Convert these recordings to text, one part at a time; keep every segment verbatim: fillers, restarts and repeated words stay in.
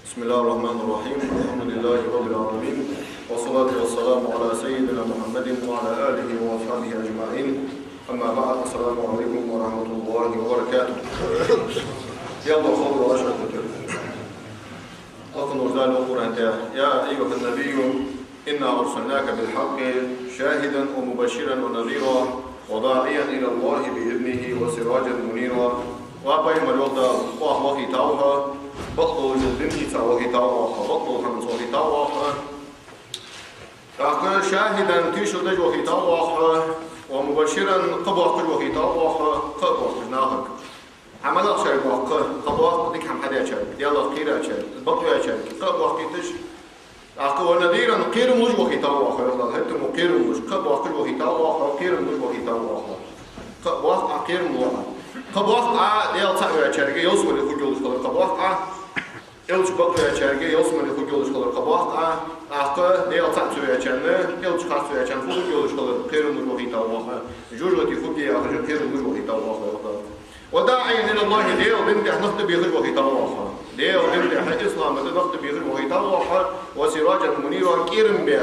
بسم الله الرحمن الرحيم. الحمد لله رب العالمين. والصلاة والسلام على سيدنا محمد وعلى آله وأصحابه أجمعين. أما بعد. السلام عليكم ورحمة الله وبركاته. يلا، خذوا عشرة كتب. لكن وجدان القرآن: يا أيها النبي إنا أرسلناك بالحق شاهدا ومبشرا ونذيرا وداعيا إلى الله بإذنه وسراجا منيرا. Ва пайхамар, йоах Дала, оаха вахийтав хьо, бакъдолча дина дийца вахийтав оаха, бакъдолча хӀаманца вахийтав оаха. ТӀаккха шахӀидан, тешал деш вахийтав оаха, ва мубашширан, кхаъ боаккхаш вахийтав оаха, кхаъ боаккхаш нахага. Ӏамалах шоай боаккха, кхаъ боаккха дика хӀама хьадаьчарга, Даьлах кхерачарга, бакъваьчарга кхаъ боаккхийташ. ТӀаккха ва назиран, кхерам луш вахийтав оаха, йоах Дала, хӀаьта мо кхерам луш, кхаъ боаккхаш вахийтав оаха, кхерам луш вахийтав оаха. Кхаъ боаккха Ӏа, кхерам лу Ӏа. Кхаъ боаккха Ӏа, Даьла цаӀ ваьчарга ялсмале хургйолаш хилар, кхаъ боаккха Ӏа, элча бакъваьчарга ялсмале хургйолаш хилар, кхаъ боаккха Ӏа, тӀаккха Даьла цаӀ ца ваьчарна, элча харц ваьчарна фу хургйолаш хилар, кхерам луш вахийтав оаха. ЖожагӀате хургья яхаш, кхерам луш вахийтав оаха, йоах Дала. وداعيا إلى الله, Даьла дина тӀа нах тӀабехаш вахийтав оаха. Даьла дина тӀа, ислама тӀа нах тӀабехаш вахийтав оаха. وسراجا منيرا, кӀерам бе,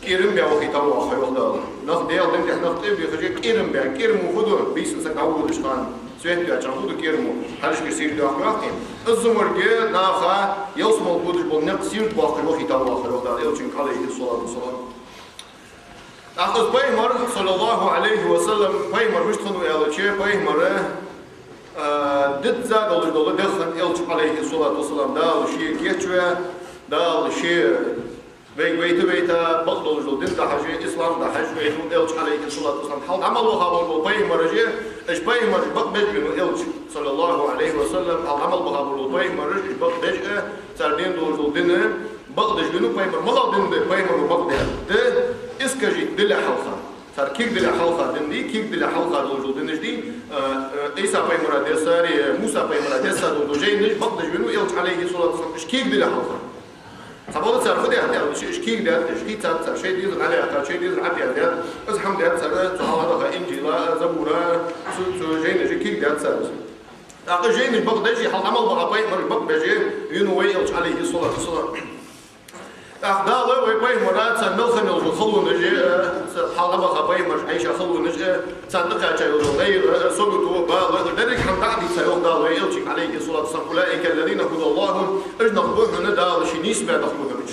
кӀерам бе вахийтав оаха, йоах Дала. Нах Даьла дина тӀа нах тӀабехаш, кӀерам бе, кӀерам фу да, бийсан саг дӀаводача хана свет доацача хана фу да кӀерам, хьалхашкара сийрда доаккхаш. Из морге наха ялсмале водаш бола никъ сийрда боаккхаш вахийтав оаха, йоах Дала, элчанга, عليه الصلاة والسلام. ТӀаккха из пайхамар, صلى الله عليه وسلم, пайхамар мишта хиннав аьлча, пайхамар, а, дизза долаш дола деххан элча, عليه الصلاة والسلام, Дала ше кийчве, Дала ше вайга вайта-вайта, бакъдолаш дола дин дахьаш, ислам дахьаш вайта элча, عليه الصلاة والسلام. Хьалха дӀа мел ваха болаш бола пайхамараш, уж пайхамараш бакъбеш венав элча, صلى الله عليه وسلم, хьалха дӀа мел ваха болаш бола пайхамараш, уж бакъбеш, цар ден долаш дола дин бакъдеш венав пайхамар. МалагӀа дин да пайхамара бакъдаьр? Да искажить дале хьалха. Цар кег дале хьалха дин дий, кег дале хьалха долаш дола динаш дий, а, а, Ӏийса пайхамара дессари, Муса пайхамара дессари долаш дола жайнаш бакъдеш венав элча, عليه الصلاة والسلام, уж кег дале хьалха. Цхьабакъда цар фу даьд аьлча, уж кег даьд, уж хийцад цар, шоай дезал хьалъяьккхад, шоай дезал хьатӀадаьд, из хьаденад цар, цу хьалха даха Инжила, Забура, цу, цу жайнаша кег даьд цар. ТӀаккха жайнаш бакъдеш, хьалха дӀа мел баха пайхамараш бакъбеш венав вай элча, عليه الصلاة والسلام. ТӀаккха Дала вай пайхамара царна мел хинна йола халонаш, э, цар хьалха дӀа баха пайхамараш хьаийца халонаш, э, царна тӀакхаьча йола гӀайгӀа, э, сагото, бала, деррига хӀама дӀа а дийца, йоах Дала вай элчанга, عليه الصلاة والسلام: أولئك الذين هدى الله, уж нах ба хьона, Дала ше нийсбаь нах ба хьона уж.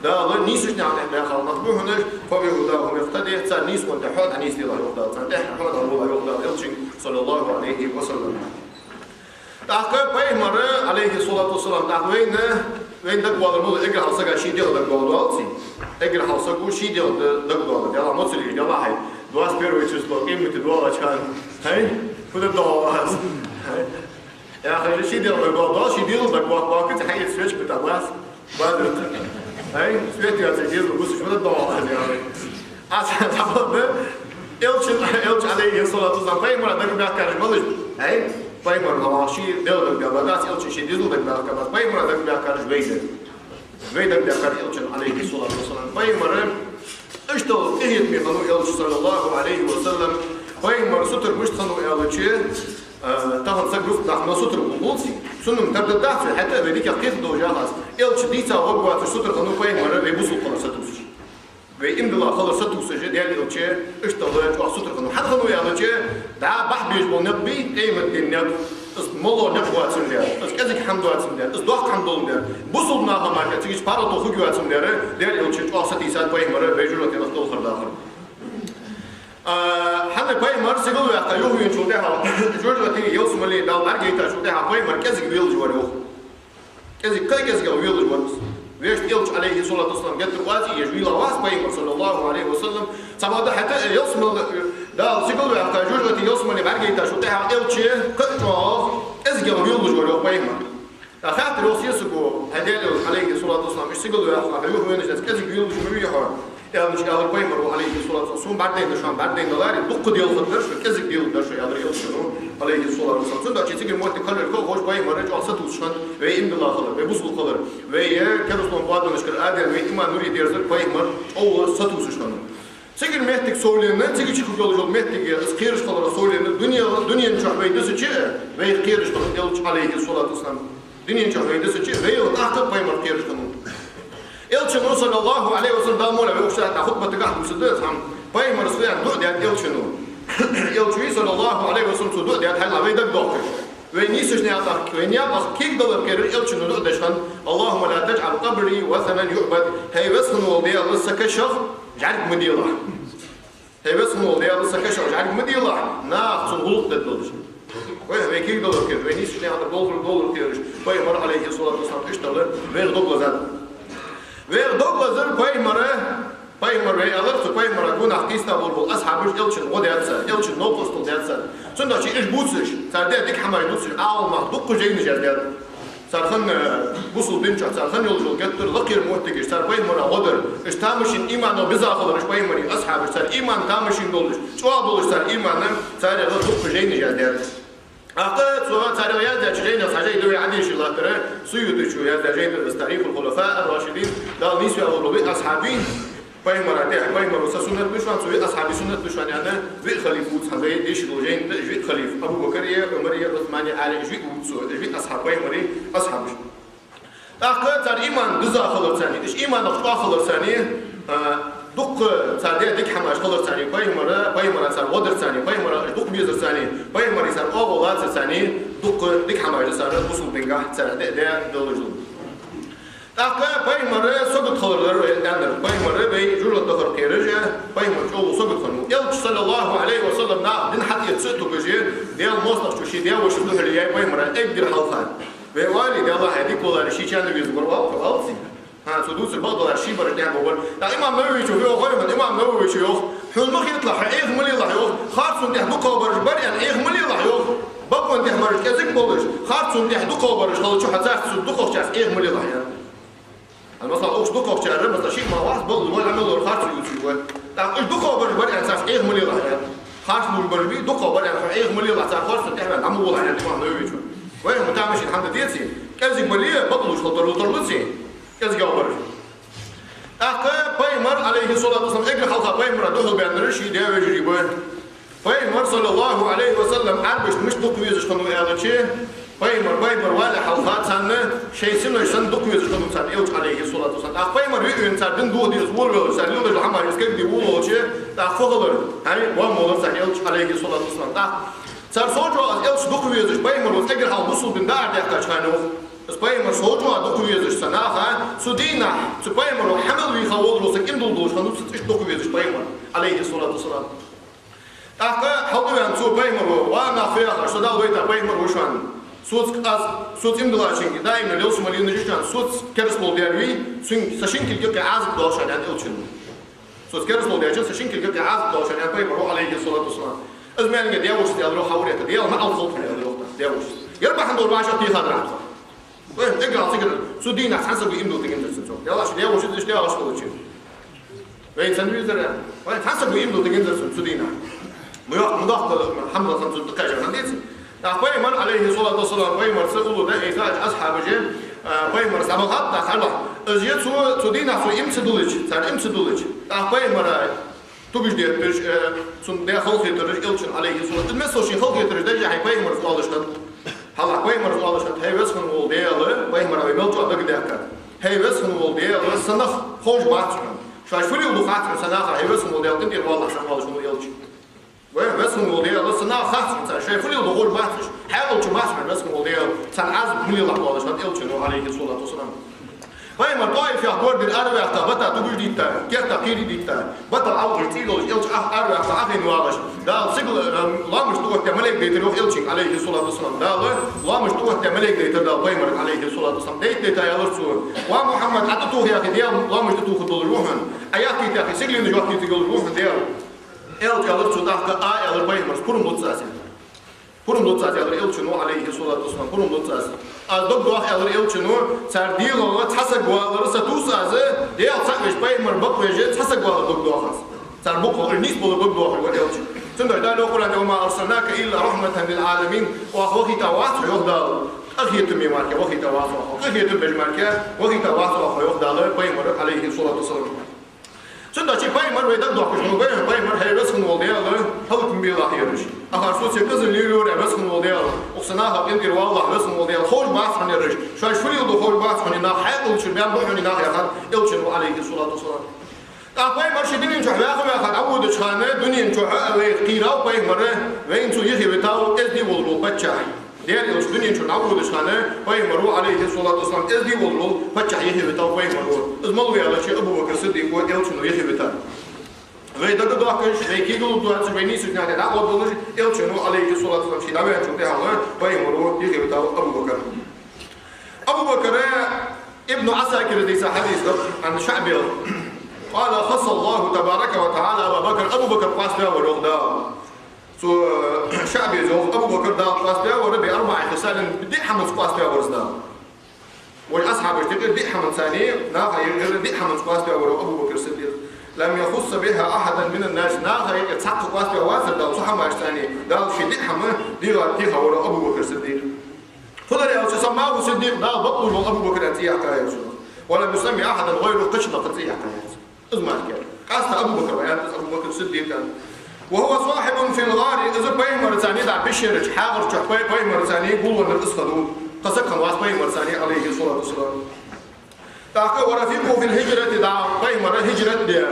Дала нийсача наькъа тӀа баьха нах ба хьона уж, فبهداهم اقتده, цар нийсонна тӀа хьо а дӀанийсделахь, йоах Дала, царна тӀехьа хьо а дӀаволалахь, йоах Дала элчанга, صلى الله عليه وسلم. ТӀаккха пайхамар, عليه الصلاة والسلام, тӀаккха вайна, вайна дагавалар мала, эггара хьалха сага ший дегӀ дагадоаладац. Эггара хьалха саго ший дегӀ да-, дагадоаладац. Даьллахь, моцале, Даьллахь, хьай, двадцать первое число, къематди доаллача хана, хьай, фу дергда аз? Хьай. Яхаш, ший дегӀ дагадоаладац, ший дезал дагабоаккхаш, хьай, свечка тӀа бац. Базар. Ай, свет яц, дезал гуш, фу дергда аз, яхаш. Аз цхьабакъда, элча, элча, عليه الصلاة والسلام, пайхамара дагабаьхкараш малаш ба? Ай, пайхамара ше дезал дагабаьхкабац, элча ший дезал дагабаьхкабац, пайхамара дагабаьхкараш вай да. Вай дагабаьхкар элча, عليه الصلاة والسلام. Пайхамар иштта къахетаме хиннав элча, صلى الله عليه وسلم. Пайхамара сутара мишта хиннав аьлча, а, тахан саг рузкъ даха мел сутара хул, хулац. Цунна тара дергдац вай, хӀаьта а вай дикагӀа кхетадеш да аз. Элча дийца варгвоацаш сутара хиннав пайхамар вай бусалба хилар сатувсаш. Вай имдала хилар сатувсаш, Даьла элча иштта чӀоагӀа сутара хиннав. ХӀана хиннав аьлча, дӀа бахьа безаш бола никъ бий, къематден никъ, из мало никъ воацандаь, из кӀезига хӀама доацандаь, из доккха хӀама доландаь, бусалба наха мара цига паргӀато хургйоацандаь, Даьла элча чӀоагӀа сатийсад пайхамар вай жожагӀатенах тӀехьа дахар. А, хӀана пайхамар сигала ваьккха юхавеначул тӀехьагӀа, жожагӀате, ялсмале Дала бӀаргагойтачул тӀехьагӀа пайхамар кӀезига велаш вар, йоах. КӀезига, кхы а кӀезигагӀа велаш вар из. Вешта элча, عليه الصلاة والسلام, геттара оаз еш вийла вац пайхамар, صلى الله عليه وسلم. Цхьабакъда, хӀаьта а ялсмале, Дала сигала ваьккха, жожагӀате, ялсмале бӀаргагойтачул тӀехьагӀа элча кхы а чӀоагӀа кӀезигагӀа велаш вар, йоах, пайхамар. ТӀаккха хаттар йоах сесаго, хьай, Даьла элча, عليه الصلاة والسلام, иштта сигала ваьккха хьо, юхавенаш, аз кӀезига велаш ма вий хьо. Аьлча, аьлар пайхамара, عليه الصلاة والسلام: сона бӀаргадайна да шоана, бӀаргадайна даларе, дукха делхаргдар шо, кӀезига делхаргдар шо, аьлар элчано, عليه الصلاة والسلام. Цудухьа цигара моттиг хьалвелча, ховш, пайхамар чӀоагӀа сатувсаш хиннав вай имдала хилар, вай бусалба хилар, вай керастал къоабалденнашкара аьнна, вай иман нуре дерзар пайхамар чӀоагӀа сатувсаш хиннав. Цигара моттиг совленна, цига чу хургйолаш йола моттиг, из кхераш хиларах совленна, дуне, дунен чу вай дисача, вайх кхераш хилар элча, عليه الصلاة والسلام. Дунен чу вай дисача, вай тӀаккха пайхамар кхераш хиннав. Элчано, саллаллахӀу Ӏалайхи ва саллам, Дала мара вай укх сахьата хутбатагахь дувцаш да, цхьан пайхамара сона дуӀа даьд Элчано. Элчано, саллаллахӀу Ӏалайхи ва саллам, цо дуӀа даьд, хьайла вай дагадоаккхаш. Вай нийсача наькъах, вай наькъах кулг далар кхераш Элчано дуӀа деш хиннад: اللهم لا تجعل قبري وثنا يعبد. ХӀай веза хинна вола Даьла, са кашах жӀарг ма делахь. ХӀай веза хинна вола Даьла, са кашах жӀарг ма делахь, наха цун гӀулакх дергдолаш. Вай, вай кулг далар кхераш, вай нийсача наькъах долхар долар кхераш, пайхамар, Ӏалайхи ссалату вассалам, иштта аьлар, вайх дог лазар. Вайх дог лазар пайхамара, пайхамар вай аьлар, цу пайхамара гонахьа кхийста болаш бола асхьабаш Элчан гӀо даьд цар, Элчан новкъостал даьд цар. Цудухьа уж бувцаш, цар даь дика хӀамаш дувцаш, Ӏаламнаха дукха жайнаш яздаьд. Цар хинна, э, бусалба дина чу, цар хинна йолаш йола геттара лакхера моттигаш, цар пайхамара гӀо дар. Уж тамашийна имано беза хилар, уж пайхамара асхьабаш, цар иман тамашийна долаш, чӀоагӀа долаш цар иман, царех дукха жайнаш яздаьд. ТӀаккха цо царех яздаьча жайнех цхьа жай да вай Ӏодеша латтар, Суютечо яздаь жай да из, «Тарихуль-хулафаи ар-рашидин», Дала нийсваь вола виъ асхьабий, пайхамара тӀехьа, пайхамара са суннат да шоана, цу виъ асхьабий суннат да шоана аьнна, виъ халифа вувц хьа вай дешаш дола жайна тӀа, уж виъ халифа: Абу Бакр а, Ӏумар а, Ӏусман а, Ӏали а, уж виъ вувц цо, уж виъ асхьаб, пайхамара асхьабаш. ТӀаккха цар иман диза хиларцани, уж иманах чӀоагӀа хиларцани, а, дукха цар даь дика хӀамаш хиларцани, пайхамара, пайхамара цар гӀо дарцани, пайхамара уж дукха везарцани, пайхамара цар оагӀув лацарцани, дукха дика хӀамаш да цар бусалба динагахьа цар даь, даь долаш дола. ТӀаккха пайхамара сагот хилар дар вай аьннар. Пайхамара вай жожагӀате дахар кхераш, пайхамар чӀоагӀа сагот хиннав. Элча, саллаллахӀу Ӏалайхи ва саллам, наха дин хьатӀаэца а тугаш, Даьла моастагӀчо ший даь-вешийца духьале яьй пайхамара эггара хьалха. Вай оале, Даьллахьа, дика валаре, ший чанна везаш вар валлахӀ, валлахӀ. ХӀа, цо дувцар бакъдолаш, ший бараш тӀехьа бовар. ТӀаккха имам Нававечо йоах, имам Нававечо йоах: хьона ма хеталахь, хьо Ӏеха ма лелахь, йоах, харцон тӀехьа дукхагӀа бараш бар аьнна, Ӏеха ма лелахь, йоах. Бакъон тӀехьа бараш кӀезига болаш, харцон тӀехьа дукхагӀа бараш хилча, хьо царца, цу дукхагӀчарца Ӏеха ма лелахь, аьнна. Масала, укх дукхагӀчар, масала, шиъ ма вац, бакъ лу вай, Ӏамал лу, харц ювцаш вай. ТӀаккха уж дукхагӀа бараш бар аьнна, царца Ӏеха ма лелахь, аьнна. Харц лувш бараш бий, дукхагӀа бар аьнна, хьо Ӏеха ма лелахь, цар харцон тӀехьа ваьнна, Ӏа ма волахь, аьннад имам Нававечо. Вай, хӀама тамашийна хӀама да, деций? КӀезига бале, бакъ лувш хила тарлу, тарлуций? КӀезигагӀа бараш. ТӀаккха пайхамар, Ӏалайхи ссалату вассалам, эггара хьалха пайхамара духьалбаьннараш ший даь-вежарий ба. Пайхамар, саллаллахӀу Ӏалайхи ва саллам, Ӏарбашта мишта дукха везаш хиннав аьлча, пайхамар, пайхамар вале хьалха царна шоай синош санна дукха везаш хиннав царна Элча, Ӏалайхи ссалату вассалам. ТӀаккха пайхамар виъ вена цар дин дохаде из волавелча, цар леладеш хӀамаш из кагде волавелча, тӀаккха фу хилар? ХӀай, воамма волар царна Элча, Ӏалайхи ссалату вассалам. ТӀаккха цар сов чӀоагӀа из Элча дукха везаш, пайхамара из эггара хьалха бусалба дин дӀа-ара даьккхача хана, йоах, из пайхамар сов чӀоагӀа дукха везаш цу наха, цу дийнахьа цу пайхамара хьа мел вийха волаш вола саг иман дилла долаш хиннав цунца иштта дукха везаш пайхамар, Ӏалайхи ссалату вассалам. ТӀаккха хьалдувена цо пайхамара: «Ва нах, фу яхар, со Дала вайта пайхамар ва шоана. Соца аз, соца иман диллачунга даим ялсмале ма еннай шоана, соца керастал дер вий, цунга са шин кулга юкъе Ӏазап доагӀа шоана», аьннад Элчано. «Соца керастал дечунга са шин кулга юкъе Ӏазап доагӀа шоана», аьннад пайхамара, Ӏалайхи ссалату вассалам. Из маьлага даь-вешийца аьлар йоах хьаурета, Даьла наӀалт хилда хьона, аьлар йоах, даь-вешийца. Ер бахьан долаш вӀашагӀтехадар хьа тхо. Вай, эггара хьалха цигара, цу дийнахьа цхьан саго иман дилла тӀагӀензар цунна цо. Даьллахьа, ший даь-вешийца, иштта даьллахьа хилча. Вай цхьан везар, вай цхьан саго иман дилла тӀагӀензар цунна цу дийнахьа. Ма йоах, ма дохк, хӀама дала хӀама цунна тӀакхаьчар хӀана деций? ТӀаккха пайхамар, Ӏалайхи ссалату вассалам, пайхамарца уллув дӀаэцача асхьабаша, а, пайхамарца дӀабахаб, тӀаккха хьалха. Из е цо, цу дийнахьа цо иман ца диллача, цар иман ца диллача. ТӀаккха пайхамара тугаш детташ, э, цунна даь халахетараш Элчана, Ӏалайхи ссалату. Из мел ший халахетараш дайча, хьай пайхамарца оалаш хиннад. Хьалха пайхамарца оалаш хиннад: «ХӀай веза хинна вола Даьла», пайхамара вай мел чӀоагӀа дагадехкад. «ХӀай веза хинна вола Даьла, са нах ховш бац хьона. Шоаш фу леладу хац хьона са наха, хӀай веза хинна вола Даьла, къинтӀера валлахь сона», оалаш хиннав Элча. Вай, веза хинна вола Даьла, са наха хац хьона цар, шоай фу леладу ховш бац уж, хьаькъал чу бац хьона, веза хинна вола Даьла, царна Ӏазап ма лелахь, оалаш хиннад Элчано, Ӏалайхи ссалату вассалам. Пайхамар ТӀоифах гора дир араваьккха, бата тугаш дитта, керта кхерий дитта, бата Ӏовхаш цӀий долаш, Элча ах-, араваьккха Ӏохайна вагӀаш, Дала сигала, э, лоамаш тӀаоттадаь малейк дайтар йоах Элчанга, Ӏалайхи ссалату вассалам. Дала лоамаш тӀаоттадаь малейк дайтар Дала пайхамарга, Ӏалайхи ссалату вассалам. Дайта, дайта аьлар цо: «Ва Мухьаммад, Ӏа тӀатоха яхе, Даьла лоамаш тӀатохаргдолаш ва хьона, Ӏа яхийта яхе, сигаленаш йохкийтаргйолаш ва хьона Даьла». Элча аьлар цо тӀаккха: «А, — аьлар пайхамара, — пурам луц аз». Пурам луц аз, аьлар Элчано, Ӏалайхи ссалату вассалам, пурам луц аз. Аз дог доах, аьлар Элчано, цар дегӀах цхьа саг валар са тувс аз, Даьла цаӀ веш, пайхамар бакъвеш, цхьа саг валар дог доах аз. Цар букъах уж нийсбалар дог доах, аьлар Элчано. Цудухьа Дала йоах Къуръана: «وما أرسلناك إلا رحمة للعالمين». Оаха вахийта вац хьо, йоах Дала, къахетаме мара вахийта вац оаха хьо. Къахетам беш мара вахийта вац оаха хьо, йоах Дала пайхамарга, Ӏалайхи ссалату вассалам. Цудухьа пайхамар вай дагадоаккхаш хул, вай пайхамар: «ХӀай Веза хинна вола Даьла, хӀалакве безалахь ераш. Ахар соца кӀезига лелайора, Веза хинна вола Даьла, укх са нахах къинтӀера валалахь, Веза хинна вола Даьла, ховш бац хьона ераш, шоаш фу леладу ховш бац хьона нах, хьаькъал чура баьнна ба хьона нах», — яхад Элчано, Ӏалайхи ссалату вассалам. ТӀаккха пайхамар ше дунен чу ваха-ваха дӀаводача хана, дунен чу вай кхийрав пайхамар, вайна цо юхе витав эздий волаш вола паччахь. Даьла Элча дунен чу дӀаводача хана, пайхамаро, Ӏалайхи ссалату вассалам, эздий волаш вола паччахь юхе витав пайхамаро. Из мала ва аьлча, Абу Бакр Сиддикъо Элчано юхе витар. Вай дагадоаккхаш, вай кегал доацаш, вай нийсача наха тӀа дӀакъоабалдолаш, Элчано, Ӏалайхи ссалату вассалам, ше дӀаваьнначул тӀехьагӀа пайхамаро юхе витав Абу Бакр. Абу Бакр, Ибн Ӏасакира дийца хьадис да, Ӏан ШаӀби: «قال: خص الله تبارك وتعالى أبا بكر». Абу Бакр къоаставаь вар, йоах, Дала. Цу, э, ШаӀбе йоах, Абу Бакр Дала къоаставаь вар, «بأربع خصال», диъ хӀаманца къоаставаь вар из Дала. Вай асхьабашта юкъера диъ хӀаманца, наха юкъера диъ хӀаманца къоаставаь вар Абу Бакр Сиддикъ. «لم يخص بها أحدا من الناس». Наха юкъера цхьаккха къоаставаь вацар Дала цу хӀамашца, Дала ше диъ хӀама дийгӀа, дийгӀа вар Абу Бакр Сиддикъ. Фу дар аьлча, «سماه الصديق», Дала бакълувш вола Абу Бакр аьнна цӀи яьккхай цунах. «ولم يسم أحدا غيره», кхыча наха цӀи яьккхай яц. Из мара кхы. Къаьстта Абу Бакр ва аьннад из, Абу Бакр Сиддикъ аьнна. «وهو صاحب في الغار», из пайхамарца дӀа пещерача хьагӀар чу пай-, пайхамарца гулвеннар из хиннав. Кхы саг хиннавац пайхамарца, Ӏалайхи ссалату вассалам. ТӀаккха «ورفيقه في الهجرة», дӀа пайхамара хӀижрат де,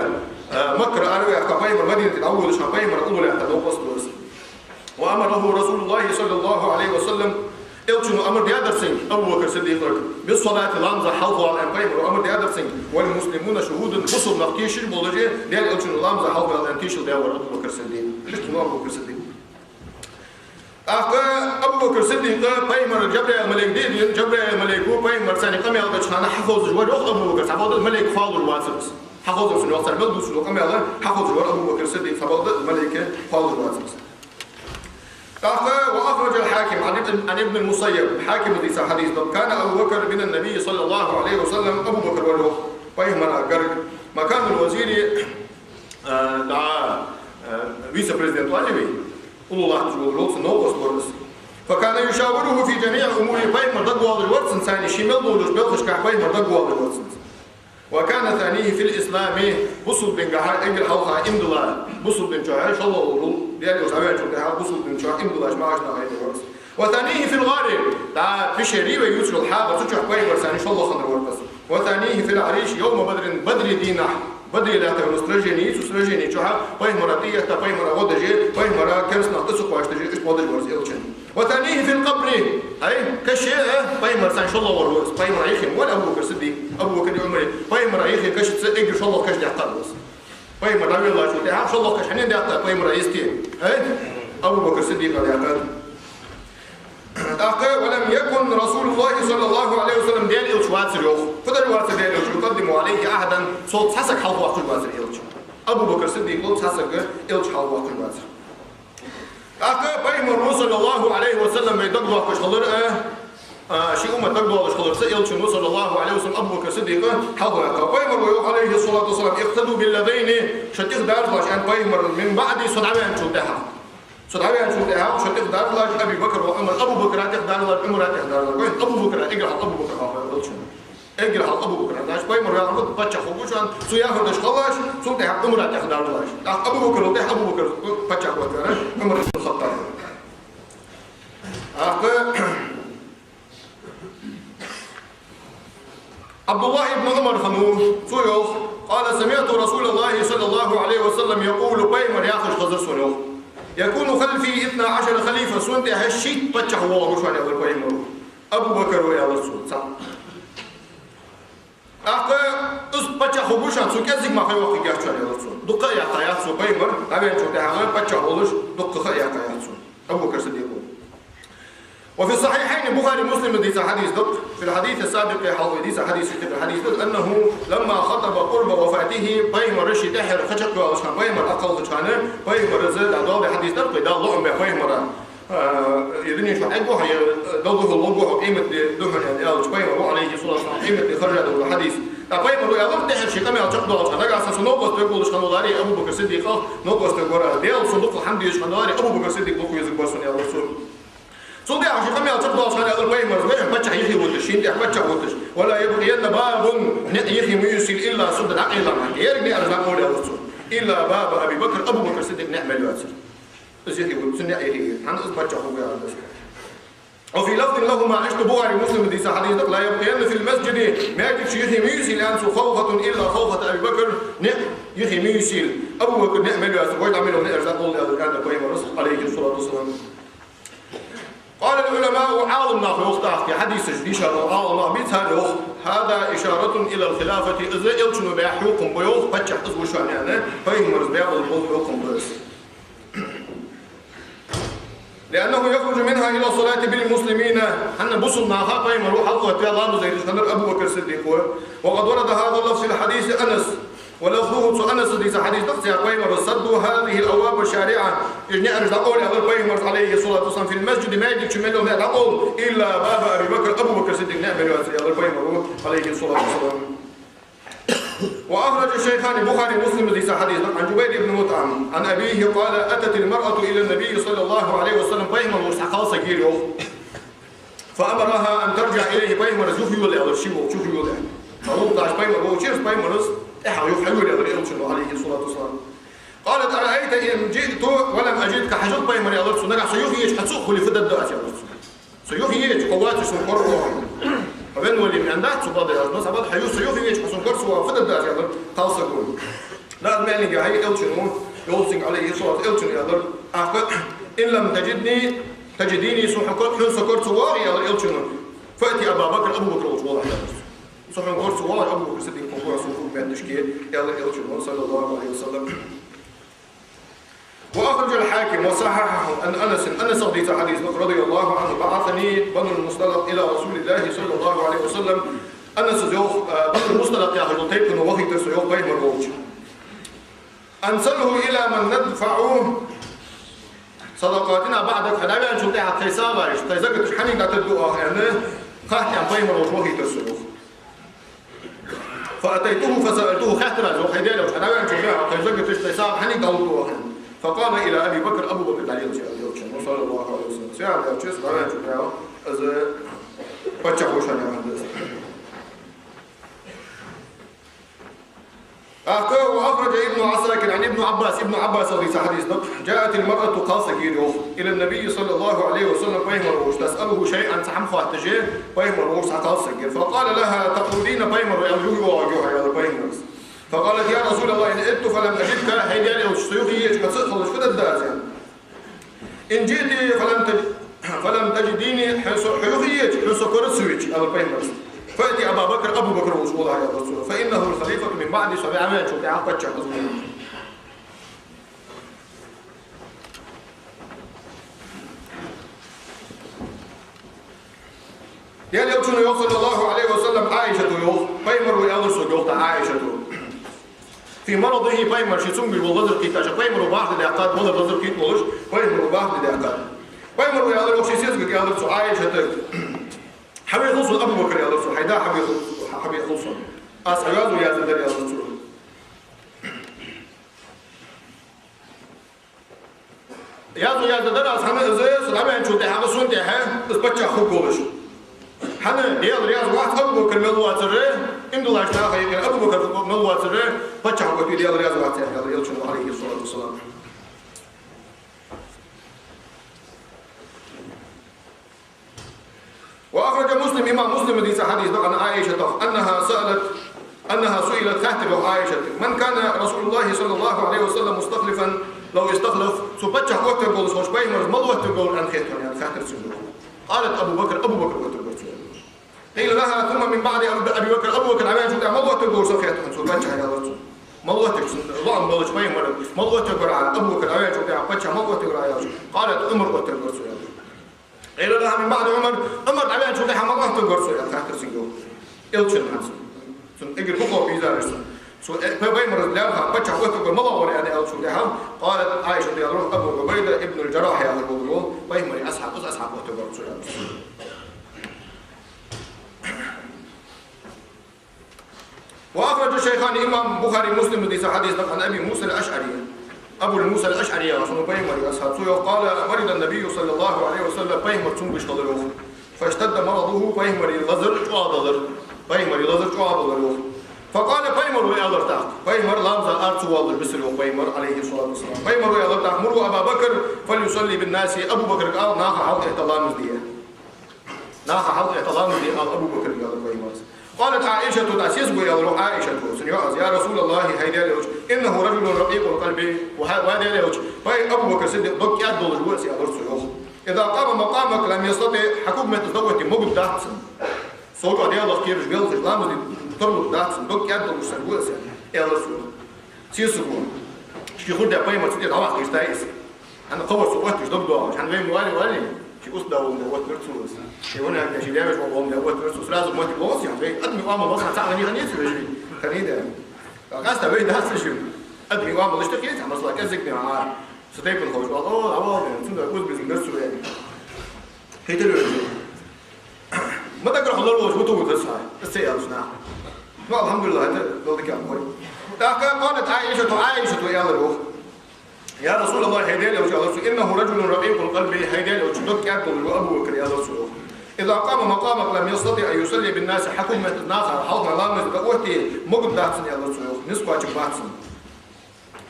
э, Маккара араваьккха, пайхамар Мадинате дӀаводача хана пайхамара уллув лаьтта новкъост ва из. «وأمره رسول الله صلى الله عليه وسلم», Элчано амар даьдар цунга, Абу Бакр Сиддикъага, «بالصلاة», ламаза хьалха вала аьнна, пайхамаро амар даьдар цунга, «والمسلمون شهود», бусалба нах тешаш болаш, Даьла Элчано ламаза хьалха вала аьнна тешал даь вар Абу Бакр Сиддикъ. Иштта ва Абу Бакр Сиддикъ. ТӀаккха Абу Бакр Сиддикъа пайхамара Джабраил малайк дийцар, Джабраил малайко пайхамарца къамаьл деча хана хьахозаш вар, йоах, Абу Бакр, цхьабакъда малайк хьоалуш вацар из. Хьахозар цунна, йоах, цар мел дувцаш дола къамаьл хьахозаш вар Абу Бакр Сиддикъ, цхьабакъда малайк хьоалуш вацар из. ТӀаккха «وأخرج الحاكم عن ابن، عن ابن المسيب», Хьакима дийца хьадис да: «كان أبو بكر من النبي صلى الله عليه وسلم», Абу Бакр вар, йоах, пайхамара гарга, «مكان الوزير», э, дӀа, э, вице-президент оал вай, уллув латташ вола, йоах, цун новкъост вар из. «فكان يشاوره في جميع أموره», пайхамар дагавоалаш вар цунца, ше мел долча белхашка пайхамар дагавоалаш вар цунца. «وكان ثانيه في الإسلام», бусалба динагахьа эггара хьалха иман дилла, бусалба дина чу шоллагӀа волаш вола, Даьла Элча дӀаваьнначул тӀехьагӀа бусалба дина чу иман диллача мехкашта юкъера вар из. «وثانيه في الغار», дӀа пещера вай ювцаш йола хьагӀар, цу чу пайхамарца шоллагӀа хиннар вар из. «وثانيه في العريش يوم بدر», Бадре дийнахьа, Бадре лаьтта йола сражени, цу сражени чу пайхамара тӀаэтта, пайхамара гӀо деш, пайхамара керста нах тӀа ца кхоачаш, иштта гӀо деш вар из Элчан. «وثانيه في القبر», ай, каше, э, пайхамарца шоллагӀа вар ва из, пайхамара юхе ма валий Абу Бакр Сиддикъ, Абу Бакр, Ӏумар, пайхамара юхе кашаца эггара шоллагӀа каш даьккхад из. Пайхамар дӀавеллачул тӀехьагӀа шоллагӀа каш хьанна даьккхад пайхамара йисте? Ай, Абу Бакр Сиддикъа даьккхад. ТӀаккха: «ولم يكن رسول الله صلى الله عليه وسلم», Даьла Элча вацар, йоах. Фу дар вацар Даьла Элча? «يقدم عليه أحدا», цул цхьа саг хьалхавоаккхаш вацар Элча. Абу Бакр Сиддикъал цхьа саг Элча хьалхавоаккхаш вацар. ТӀаккха пайхамаро, صلى الله عليه وسلم, вай дагадоаккхаш хилар, а, а, ший уммат дагадоалаш хиларца, Элчано, صلى الله عليه وسلم, Абу Бакр Сиддикъа хьалхаваьккхав. Пайхамаро йоах, عليه الصلاة والسلام: «اقتدوا بالذين», шо тӀехьа даржалаш, аьннад пайхамаро, «من بعدي», со дӀаваьнначул тӀехьагӀа. Со дӀаваьнначул тӀехьагӀа шо тӀехьа даржалаш, أبي بكر وعمر, Абу Бакра тӀехьа даржалаш, Ӏумара тӀехьа даржалаш. Вай Абу Бакра, эггара хьалха Абу Бакр хьалхаваьккхав Элчано. Эггара хьалха Абу Бакр, значит, пайхамар ваьлча паччахь хургва шоана, цо яхар деш хилалаш, цул тӀехьагӀа Ӏумара тӀехьа даржалаш. ТӀаккха Абу Бакра тӀехьа Абу Бакр паччахь хургва, Ӏумар ибн ХаттӀаб. ТӀаккха Ӏабдуллахь ибн Ӏумар хиннав, цо йоах: «قال: سمعت رسول الله صلى الله عليه وسلم يقول», пайхамар яхаш хезар сона, йоах: «يكون خلفي اثنا عشر خليفة», сона тӀехьа шийтта паччахь воагӀаргва шоана, аьлар пайхамаро. Абу Бакр ва, аьлар цо, цхьаъ. ТӀаккха из паччахь хургва шоана, цул кӀезига мара ха йоаккхаргьяц шоана, аьлар цо. Дукха ха яьккхаргьяц цо, пайхамар дӀаваьнначул тӀехьагӀа паччахь волаш, дукха ха яьккхаргьяц цо. Абу Бакр Сиддикъо. «وفي الصحيحين», Бухаре, Муслима дийца хьадис да, «في الحديث السابق», хьалха дийца хьадис, хьадис да, «أنه لما خطب قرب وفاته», пайхамар ше тӀеххьара ха чакхйоалача хана, пайхамар дӀакхалхача хана, пайхамара из, дӀадоладаь хьадис да-кх вай, Дала лоӀам баь пайхамара. Э, ер дуне чу хьеггва хьо, э, Далла духьала лоргва хьо, къематди духьала, аьнна аьлча, пайхамаро, Ӏалайхи ссалату вассалам, къематди хержа долча хьадис. ТӀаккха пайхамаро аьлар тӀеххьара ший къамаьл чакхдоалача хана, нагахьа санна со новкъост вергволаш хиннаваларе, Абу Бакр Сиддикъах новкъост вергвар аз. Даьла сона дукха хӀама дезаш хиннаваларе, Абу Бакр Сиддикъ дукха везаргвар сона, аьлар цо. Цул тӀехьагӀа ший къамаьл чакхдоалаш хана аьлар пайхамара: «Вай хьона паччахь юхе вуташ, шийна тӀехьа паччахь вуташ. ولا يبقين باب, никъ юхе ма юсийла, إلا سدا, дӀакъайла мара, еррига наӀараш дӀакъовла», аьлар цо. «إلا باب أبي بكر, Абу Бакр Сиддикъа наӀар мел йоацар. Из юхе вуташ, цун наӀар юхе вуташ. ХӀана из паччахь хургва аьлча». وفي لفظ لهما, иштта Бухари, Муслима дийца хьадис да: «لا يبقين في المسجد, маьждиг чу юхе ма юсийла, аьнна цо, خوخة إلا خوخة أبي بكر, никъ юхе ма юсийла, Абу Бакра наӀар мел йоацар, вай дӀа мел йола наӀараш дӀакъовла», аьлар, аьннад пайхамара, عليه الصلاة والسلام. قال العلماء, Ӏаламнаха йоах тӀаккха, хьадисаш дийша бола Ӏаламнах бийцар йоах: «هذا إشارة إلى الخلافة, из элчано баь хьукам ба йоах, паччахь из ва шоана», аьнна, пайхамара баь бола хьукам ба из. «لأنه يخرج منها إلى الصلاة بالمسلمين», хӀана бусалба наха пайхамар ва хьалха оттаваь ламаз дайташ хиннар Абу Бакр Сиддикъ ва. «وقد ورد هذا اللفظ في حديث أنس, ولفظه», цу Анаса дийца хьадис да-кх цу тӀа, пайхамара: «سدوا هذه الأبواب الشارعة, уж наӀараш дӀакъовла, аьлар пайхамара, عليه الصلاة والسلام, في المسجد, маьждиг чу мел йола наӀар дӀакъовла, إلا باب أبي بكر, Абу Бакр Сиддикъа наӀар мел йоацар», аьлар пайхамара, عليه الصلاة والسلام. وأخرج الشيخان, Бухари, Муслима дийца хьадис да-кх, عن جبير بن مطعم عن أبيه قال: أتت المرأة إلى النبي صلى الله عليه وسلم, пайхамар волча цхьа кхалсаг яьр йоах. فأمرها أن ترجع إليه, пайхамара юхайола аьлар, ше волча юхайола аьлар. Ма вукхаш пайхамар волча, пайхамара тӀехьа юха хьайола аьлар элчано, عليه الصلاة والسلام. قالت: أرأيت إن جئت ولم أجدك, хьажал, пайхамар, аьлар цо, нагахьа со юхаеча, хьо цу а хуле фу дергда аз, аьлар цо. Со юхаеча, хьо воацаш сона кора ца воагӀе. Хьо венна вале ма аьннадац цо, бакъда аьлча, но сабат хьо ю-, со юхаеча, хьо сона кора ца воагӀе фу дергда аз, аьлар кхалсаго. Нагахьа маьлинге хьай элчано, йолсинг عليه الصلاة, элчано аьлар: «إن لم تجدني, تجديني, сона хьо кор-, хьона со кора ца воагӀе, аьлар элчано, فأت أبا بكر, Абу Бакр волча гӀолахь», аьлар цо. «Со хьона кора ца воагӀе, Абу Бакр Сиддикъ хьо гуш сона хургба моттигашка», аьлар элчано, صلى الله عليه وسلم. وأخرج الحاكم وصححه عن أنس, Анаса дийца хьадис да-кх, رضي الله عنه: بعثني بنو المصطلق إلى رسول الله صلى الله عليه وسلم. Анаса йоах, а, Бану Мусталакъ яхаш йола тайпано вахийтар со йоах пайхамар волча. أن سله إلى من ندفع صدقاتنا بعدك, хьо дӀаваьнначул тӀехьагӀа тхоай сагӀаш, тхоай закаташ хьанга дӀатаргда оаха, аьнна, хатта пайхамар волча вахийтар со йоах. فأتيته فسألته, хаьттар аз йоах: «ХӀай Даьла элча, хьо дӀаваьнначул тӀехьагӀа тхоай закаташ, тхоай сагӀа хьанга дӀалургда оаха?» فقال: إلى أبي بكر, Абу Бакра дӀалелаш, аьлар элчано, صلى الله عليه وسلم. Со яхар аьлча, со дӀаваьнначул тӀехьагӀа из паччахь ва шоана аьнна да из. ТӀаккха وأخرج ابن عساكر عن ابن عباس, Ибн Ӏаббаса дийца хьадис да-кх: جاءت المرأة, кхалсаг яьр йоах, إلى النبي صلى الله عليه وسلم, пайхамар волча, تسأله شيئا, цхьа хӀама хоатташ, пайхамар волча цхьа кхалсаг яьр. فقال لها: تقعدين, пайхамар ва, аьлар, юхайоагӀаргья хьо, аьлар пайхамара. فقالت: يا رسول الله, إن عدت فلم أجدك, хӀай Даьла элча, со юхаеча, хьо ца а хилча, фу дергда аз, аьнна. إن جئت فلم تج-, فلم تجديني, хьо со, хьо юхаеча, хьо со кора ца вича, аьлар пайхамара, فأت أبا بكر, Абу Бакр волча гӀолахь, аьлар цо, فإنه الخليفة من بعدي, со ваьнначул тӀехьагӀа паччахь из ва. Даьла элчано йоах, صلى الله عليه وسلم, Ӏайшата йоах, пайхамар ва, аьлар сога, йоах, тӀаккха Ӏайшата. في مرضه, пайхамар ше цамогаш вола лазар кхийтта, пайхамара бахьан даьккхад, валар лазар кхийтта волаш, пайхамара бахьан даьккхад. Пайхамар ва, аьлар, йоах, ший сесагага, аьлар цо, Ӏайшатага: «Хьавехал сона Абу Бакр, аьлар цо, хьай да хьавехал, хьавехал сона. Аз хьа йоазув яздаьдар», аьлар цо. «Йоазув яздаьдар аз, хӀана, из со дӀаваьнначул тӀехьагӀа сона тӀехьа из паччахь хургволаш. ХӀана, Даьла раьза вац Абу Бакр мел воацар, иман диллача наха юкъера Абу Бакр мел воацар паччахь хургволаш Даьла раьза вац», аьнна, аьлар элчано, عليه الصلاة والسلام. وأخرج مسلم, имам Муслима дийца хьадис да-кх, عن عائشة أنها سألت, أنها سئلت, хаьттар йоах Ӏайшата: من كان رسول الله صلى الله عليه وسلم مستخلفا لو استخلف, цо паччахь оттаргволаш хилча, пайхамара мала оттаргволар, аьнна, хаьттар, аьнна, хаьттар цунга. قالت: أبو بكر, Абу Бакр оттаргвар цо, аьнна. قيل لها: ثم من بعد أبي بكر, Абу Бакр дӀаваьнначул тӀехьагӀа мала оттаргвар, со хаьттад хьона, цо паччахь, аьлар цо. Мала оттаргвар, лоӀам болча пайхамара мала оттаргвар, Абу Бакр дӀаваьнначул тӀехьагӀа паччахь мала оттаргвар, аьлча, قالت: Ӏумар оттаргвар цо, аьлар. قيل لها: من بعد عمر, Ӏумар дӀаваьнначул тӀехьагӀа мала оттаргвар цо, аьнна, хаьттар цунга йоах. Элчан хӀанз. Цун эггара хургхо бийзараш цун. Цо, э, пай-, пайхамара лаьрхӀа паччахь оттаргвар мала вар, аьнна, аьлчул тӀехьагӀа, قالت Ӏайшата, аьлар йоах, أبو عبيدة بن الجراح яхар вола, пайхамара асхьаб, из асхьаб оттаргвар цо, аьлар. وأخرج الشيخان, имам Бухари, Муслима дийца хьадис да-кх, عن أبي موسى الأشعري. Абу Муса ал-АшӀари яхаш хиннав Пайхамара асхьаб. Цо йоах: قال: مرض النبي صلى الله عليه وسلم, Пайхамар цамогаш хилар йоах. فاشتد مرضه, Пайхамара лазар чӀоагӀа диллар. Пайхамара лазар чӀоагӀа диллар йоах. فقال, Пайхамара аьлар тӀаккха. Пайхамар ламаза ара ца воалаш бисар йоах Пайхамар, عليه الصلاة والسلام. Пайхамара аьлар тӀаккха: مروا أبا بكر فليصلي بالناس, Абу Бакрага ала, наха хьалха этта ламаз де. Наха хьалха этта ламаз де ала Абу Бакрага, аьлар Пайхамара. قالت عائشة, тӀаккха сесаго аьлар йоах Ӏаишата, цун йоӀас: يا رسول الله, хӀай Даьла Элча, إنه رجل رقيق القلب, ва хӀа-, ва Даьла Элча, вай Абу Бакр Сиддикъ дог кӀаьда долаш ва из, аьлар цо йоах. إذا قام مقامك لم يستطع, хьа кугаметтаза дӀаотте могаш дац цунна. Сов чӀоагӀа Даьлах кхераш велхаш, ламаз де тарлургдац цунна, дог кӀаьда долаш санна ва из, аьлар цо йоах. Сесаго. Ший хургдаь Пайхамар цу тӀера дӀаваккха гӀерташ из. ХӀана, кхывар цо отташ дог доагӀаш. ХӀана, вай ма вале, вале. Ший устадола ма оттавир цо из. Ший ванага, ший леваш вола ма оттавир цо. Сразу моттиг лоац, хӀана, вай адамий оамал ваха цхьа хӀама хиннаяц вай. Хиннай да. Къаьстта вай дац ший. Адамий оамал иштта хетац, масала, кӀеззига дена Ӏа. Цу тайпара ховш вала, о, авал, цунна узбизм дар цо вай. Хетар вай. Ма дагара хьалар волаш ма тувгӀа ца, ца аьлча наха. Ну, алхьамдулиллахь, это было дикаьхой. ТӀаккха قالت عائشة, Ӏаишата аьлар йоах: يا رسول الله, хӀай Даьла Элча, аьлар цо, إنه رجل رقيق القلب, хӀай Даьла Элча, дог кӀаьда долаш ва Абу Бакр, аьлар цо йоах. إذا قام مقامك لم يستطع أن يصلي بالناس, хьа кугаметтаза наха хьалха ламаз де дӀаотте могаш дац цунна, аьлар цо йоах, низ кхоачаш бац цунна.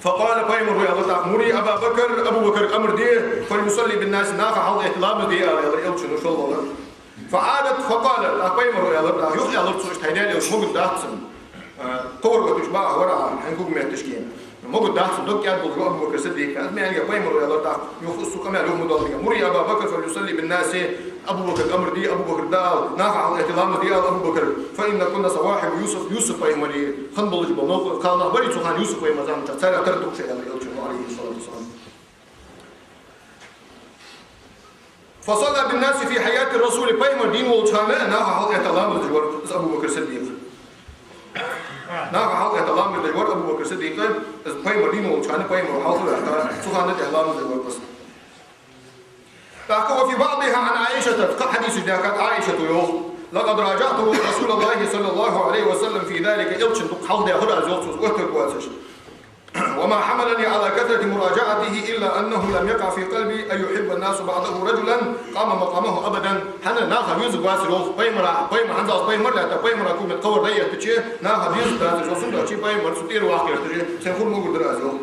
فقال, Пайхамара аьлар тӀаккха: مري أبا بكر, Абу Бакрага амар де, فليصلي بالناس, наха хьалха этта ламаз де ала, аьлар Элчано шоллагӀа. فعادت فقالت, тӀаккха Пайхамара аьлар тӀаккха, юха аьлар цо иштта: хӀай Даьла Элча, могаш дац цунна. Э, кхывар отташ бакъахьа вар Ӏа хьа кугаметташка. Могаш дац цунна, дог кӀаьда долаш ва Абу Бакр Сиддикъ. Аз ма аьллинге, Пайхамара аьлар тӀаккха, юха из цу къамаьла юха ма доаладе. مري أبا بكر فليصلي بالناس, Абу Бакрага амар де, Абу Бакрага ала, наха хьалха этта ламаз де ала Абу Бакрага. فإنكن صواحب يوسف, Юсуп пайхамара хинна болаш бола новкъа кхалнах бар цу хана, Юсуп пайхамара заман чу, царех тара да-кх шо, аьлар Элчано, عليه الصلاة والسلام. فصلى بالناس في حياة الرسول, Пайхамар дийна волча хана наха хьалха этта ламаз деш вар из Абу Бакр Сиддикъ. Наха хьалха этта ламаз деш вар Абу Бакр Сиддикъ, из Пайхамар дийна волча хана, Пайхамар хьалха ваьхка, цу хана тӀехьа ламаз деш вар из. ТӀаккха وفي بعضها عن عائشة, кхы хьадисаш даьхкад Ӏаишата йоах: لقد راجعت رسول الله صلى الله عليه وسلم في ذلك, Элчанна дукха хьалха даьхар аз, йоах цо, оттаргвоацаш. وما حملني على كثرة مراجعته إلا أنه لم يقع في قلبي أن يحب الناس بعده رجلا قام مقامه أبدا. ХӀана, наха везаргвацар йоах Пайхамара, Пайхамар, хӀанз аз Пайхамар лаьтта, Пайхамара кугаметтаза кхывар дӀаэттача, наха везаргдацар йоах, цудухьа Пайхамар цу тӀера ваккха гӀерташ, сай хургма гур дар аз йоах.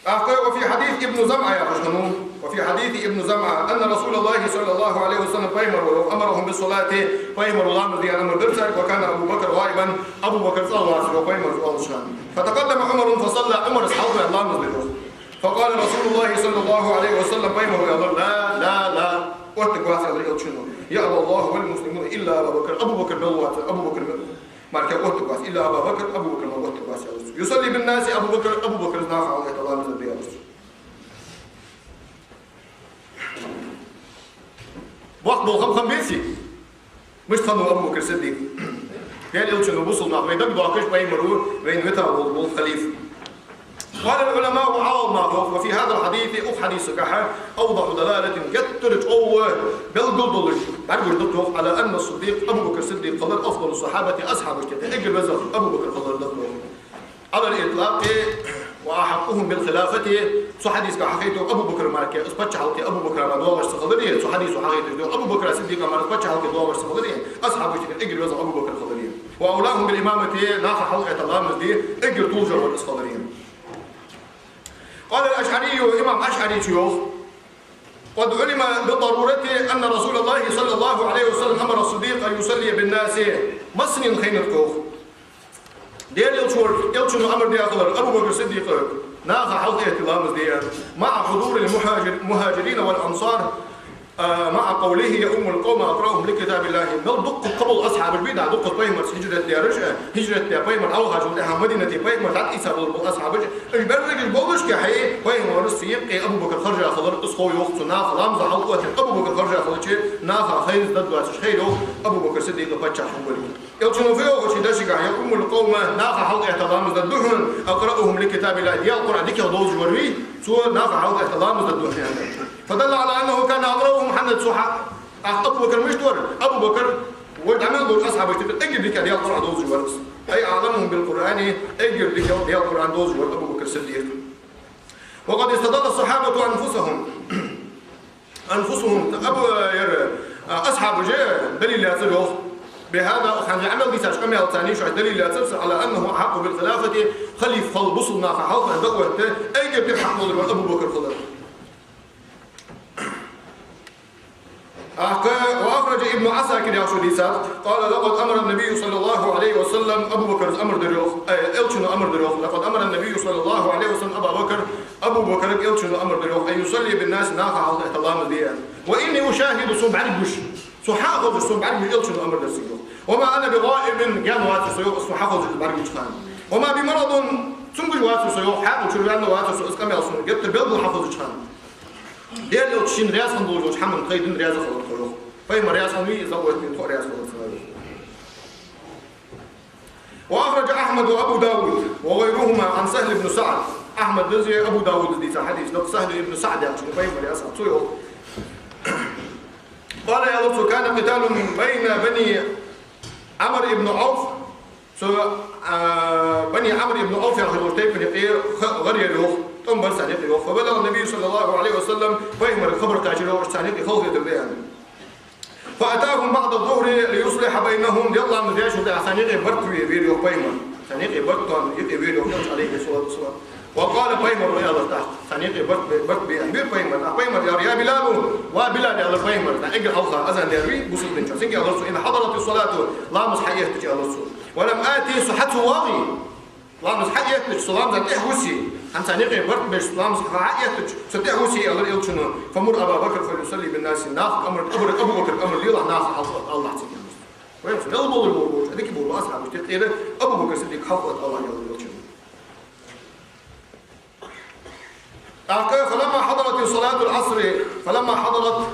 ТӀаккха وفي حديث ابن زمعة яхаш хиннав, وفي حديث ابن زمعة أن رسول الله صلى الله عليه وسلم, Пайхамара, أمرهم بالصلاة, Пайхамара ламаз де аьнна амар дир царга, وكان أبو بكر غائبا, Абу Бакр цӀагӀа вацар йоах Пайхамар из оалача хана. فتقدم عمر فصلى, Ӏумара хьалха ваьнна ламаз дир йоах. فقال رسول الله صلى الله عليه وسلم, Пайхамара аьлар: لا، لا، لا, оттаргвац, аьлар Элчано. يأبى الله والمسلمون إلا أبا بكر, Абу Бакр мел вац, Абу Бакр мел. Мара оттаргвац, إلا أبا بكر, Абу Бакр мара оттаргвац, аьлар цо. يصلي بالناس, Абу Бакр, Абу Бакр из наха хьалха этта ламаз де, аьлар цо. Боккха бола хӀама хиннабеций? Мишта хиннав Абу Бакр Сиддикъ? Даьла Элчано бусалба нах вай дагадоахаш, Пайхамаро вайна вита волаш вола халифа. قال العلماء, Ӏаламнаха йоах, وفي هذا الحديث, укх хьадисагахьа, أوضح دلالة, геттара чӀоагӀа белгал долаш, бӀаргагуш да йоах, على أن الصديق, Абу Бакр Сиддикъ хилар أفضل الصحابة, асхьабашта тӀа эггара везагӀа Абу Бакр хилар да йоах. على الإطلاق وأحقهم بالخلافة, цу хьадисагахьа хьахайтар Абу Бакр мара кхы, из паччахьалкхе Абу Бакра мара доагӀаш ца хилари, цу хьадисо хьахайташ да, Абу Бакра Сиддикъа мара из паччахьалкхе доагӀаш ца хилари, асхьабашта тӀа эггара везагӀа Абу Бакр хилари. وأولاهم بالإمامة, наха хьалха этта ламаз де эггара толашагӀа вар из хилари. قال الأشعري, имам АшӀарийс йоах: قد علم بالضرورة أن رسول الله صلى الله عليه وسلم أمر الصديق أن يصلي بالناس. Массанена хайнад-кх, йоах, Даьла Элча вар, Элчано амар даь хилар Абу Бакр Сиддикъага наха хьалха этта ламаз де аьнна. مع حضور المهاجر-, المهاجرين والأنصار, а, مع قوله يؤم القوم أقرأهم لكتاب الله. Мел дукха кхыбола асхьабаш ба, дукха Пайхамарца хӀижрат даьраш, а, хӀижрат даь Пайхамар хьалхашка тӀехьа Мадинате Пайхамар дӀатӀаийца болаш бола асхьабаш, уж берригаш болашка хье, Пайхамара сиха кхы Абу Бакр хержа хилар из хов йоах цо, наха ламаза хьалха оттар Абу Бакр хержа хилча, наха хайнза дадвацаш хилар йоах Абу Бакр Сиддикъ паччахь хиннавар. Элчано фу йоах ший дешагахьа: يؤم القوم, наха хьалха этта ламаз дергда хьона, أقرأهم لكتاب الله, Даьла Къуръан дикагӀа довзаш вар вий, цо наха хьалха этта ламаз дергда хьона, аьнна. فدل على أنه كان أقرأهم, хӀана цо хьа-, а, Абу Бакр мишта вар? Абу Бакр Вай дӀа мел долча асхьабашта юкъе эггара дика Даьла Къуръан довзаш вар из. أي أعلمهم بالقرآن, эггара дика Даьла Къуръан довзаш вар Абу Бакр Сиддикъ. وقد استدل الصحابة أنفسهم. أنفسهم, Абу, яр, а, асхьабаша далил лаьцар йоах. بهذا, хӀанз Ӏамал дийцача къамаьлаца царна шоашта далил лаьцар, على أنه أحق بالخلافة, халиф хила бусалба наха хьалха дӀаотта, эггара дика хьакъ долаш вар Абу Бакр хилар. ТӀаккха, وأخرج ابن عساكر, яхаш дийцад, قال: لقد أمر النبي صلى الله عليه وسلم, Абу Бакра амар дир йоах, э, Элчано амар дир йоах, لقد أمر النبي صلى الله عليه وسلم أبا بكر, Абу Бакра Элчано амар дир йоах, أن يصلي بالناس, наха хьалха ламаз де аьнна. وإني أشاهد, сона бӀаргагуш, сона хьахозаш, сона бӀаргагуш Элчано амар дир сога йоах. وما أنا بغائب, гаьна вацар со йоах, сона хьахозаш бӀаргагуча хана. وما بمرض, цамогаш вацар со йоах, хьаькъал чура ваьнна вацар со, из къамаьл сона геттара белггала хьахозача хана. Даьла Элча шийна раьза хинна долча хӀаман кхайдина раьза хилар тхо йоах. Пайхамар раьза хиннавий, из а оттавий, тхо а раьза хилар цунна йоах. وأخرج أحمد وأبو داود وغيرهما عن سهل بن سعد. Ахьмада а Абу Дауда а дийца хьадис да, Сахьл ибн СаӀда яхачо пайхамара асхьаб, цо йоах. قال, аьлар цо: كان قتال بين بني عمرو بن عوف. Цу, а, Бани Ӏамр ибн Ӏавф яхача тайпан юкъе ха-, гӀар яр йоах, тӀом бар царна юкъе йоах. فبلغ النبي صلى الله عليه وسلم, пайхамарга хабар кхаьчар йоах, царна юкъе халахетар да аьнна. فأتاهم بعد الظهر ليصلح بينهم, Даьла ламаз даьчул тӀехьагӀа царна юкъе барт бе вера йоах пайхамар. Царна юкъе барт тоам юкъе вера йоах Элча, عليه الصلاة والسلام. وقال, пайхамара аьлар тӀаккха, царна юкъе барт бе, барт бе аьнна вера пайхамар. ТӀаккха пайхамара аьлар: يا بلال, ва Билал, аьлар пайхамара, тӀаккха эггара хьалха азан даьр вий, бусалба дин чу, цунга аьлар цо: إن حضرت الصلاة, ламаз хьаэттача, аьлар цо. ولم آت, со хьа ца воагӀе, ламаз хьаэттача, со ламаза тӀехьа вусе, хӀанз царна юкъе барт беш, ламаз хьаэттача, со тӀехьа вусе, аьлар Элчано, فمر أبا بكر فليصلي بالناس, наха амар, Абу, Абу Бакра амар делахь, наха хьалха Аллахь цунга аьлар. Вай, мел болаш бола, дика бола асхьабашта тӀера Абу Бакр Сиддикъ хьалха Аллахь аьлар Элчано. ТӀаккха, فلما حضرت صلاة العصر, فلما حضرت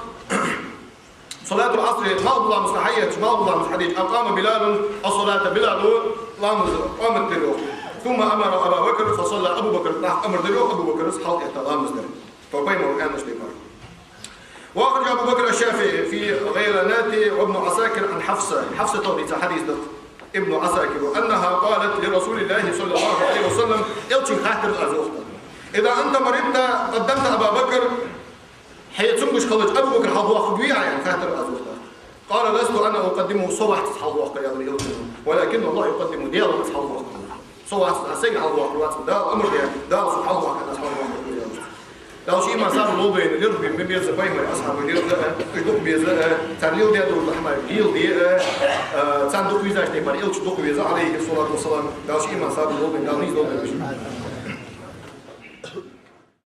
صلاة العصر, малхбуза ламаз хьаэттача, малхбуза ламаз хьадеча, أقام بلال الصلاة, Билала ламаза къамат дир йоах. ثم أمر أبا بكر فصلى, Абу Бакра тӀаккха амар дир йоах, Абу Бакра хьалха этта ламаз дир. Тхо пайхамара аьннача тайпара. وأخرج أبو بكر الشافعي في غيلانات وابن عساكر عن حفصة. Хьафсата дийца хьадис да Ибн Ӏасакира, أنها قالت لرسول الله صلى الله عليه وسلم, Элчанга хаьттар аз йоах тӀаккха: إذا أنت مرضت قدمت أبا بكر, хье цамогаш хилча Абу Бакр хьалхавоаккхаргвий Ӏа, аьнна, хаьттар аз йоах тӀаккха. قال: لست أنا أقدمه, со вац из хьалхавоаккхар, аьлар Элчано, ولكن الله يقدمه, Даьла ва из хьалхавоаккхар. Со вац, аз сайга хьалхавоаккхар вац, Дала амар даьд, Дала сога хьалхавоаккхар, аз хьалхавоаккхаргва, аьлар. Дала ший иман сабар лолда вайна, лирхӀ бе ма беза пайхамара асхьабаш лирхӀа а, уж дукха беза а, цар леладаь дола хӀамаш леладе а, а, царна дукха везача тайпара Элча дукха веза, عليه الصلاة والسلام. Дала ший иман сабар лолда вайна, Дала нийса долда вайна.